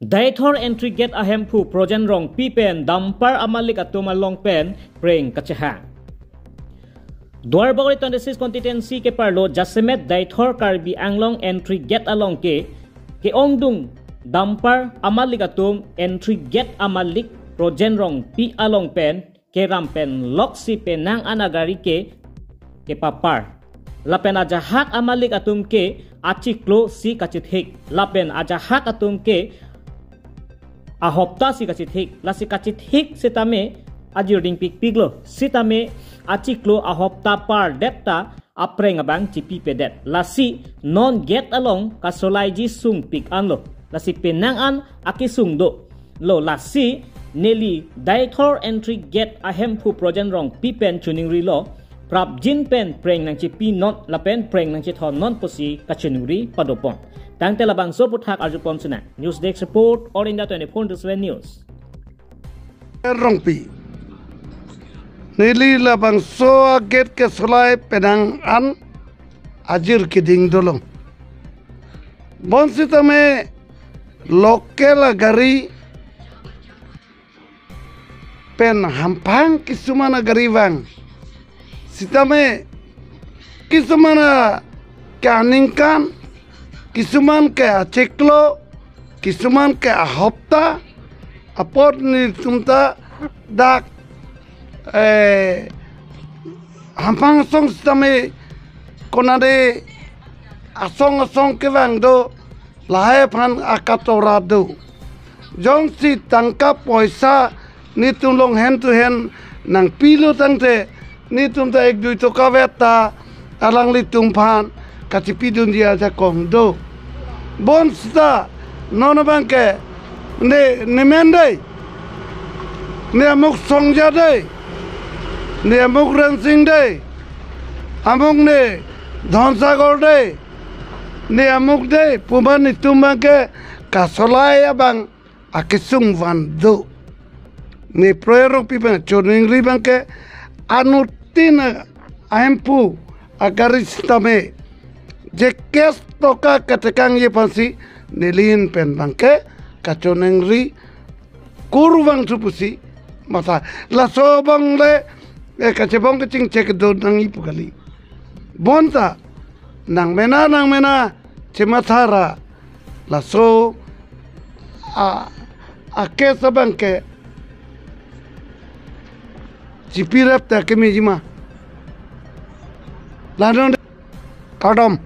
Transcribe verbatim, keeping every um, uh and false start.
Deithor entry gate ahemphu Projen Rongpi pen dumper amalik atum along pen preng kachehang. Duarbagori twenty-six constituency keparlo jasemet Deithor Karbi Anglong entry gate along ke ke-ongdung dumper amalik atum entry gate amalik Projen Rongpi along pen keram pen loksi penang an agari ke kepapar. Lapen ajahak amalik atum ke achiklo si kachethik. Lapen ajahak atum ke ahopta si kachethik. Lasi kachethik sitame ajir dingpikpiklo. Sitame achiklo ahopta pardet ta apreng abang chipipedet. Lasi non gate along kasolaiji sungpik anlo. Lasi penang an akesung dolo. Lasi neli Deithor entry gate ahemphu Projen Rongpi pen chiningrilo. Prapjin pen preng nangchipinon lapen preng nangchethonnon pusi kachiningri padopon. Tangte labangso aphuthak arjupon sinang. News Desk Report, All India twenty-four into seven News. Rongpi. Neli labangso a-gate kesolai penang an ajir keding dolong. Bonsitame local agari pen hamphang kisuman agari vang. Sitame kisuman ke aningkan, kisuman ke achiklo, kisuman ke ahopta apot netum ta dak, eh, hamphang asong sitame konade asong asong kevang do, lahai aphan akatora do. Jongsi tangka poisa netum along hand to hand nangpilo tangte netum ta ek dui toka vet ta alanglitum aphan kachipidunji ajakong do. Bonsita non abangke ne, ne men dei, ne amuk Songja dei, ne amuk Rensing dei, amuk ne Dhonsagor dei, ne amuk dei pu ma netum abangke kasolai abang akesung van do. Ne Projen Rongpi abang choningri abangke anuttin ahemphu agari sitame je kes toka ketekangji aphansi neli ahin pen abangke kachoningri kurvangthu pusi matha. Laso abang le, eh, kachebong kachingchek do nangji pu kali. Bonta nangmena nangmena chematha ra laso a, a-case abangke chipirap ta kemeji ma. Lanon kardom.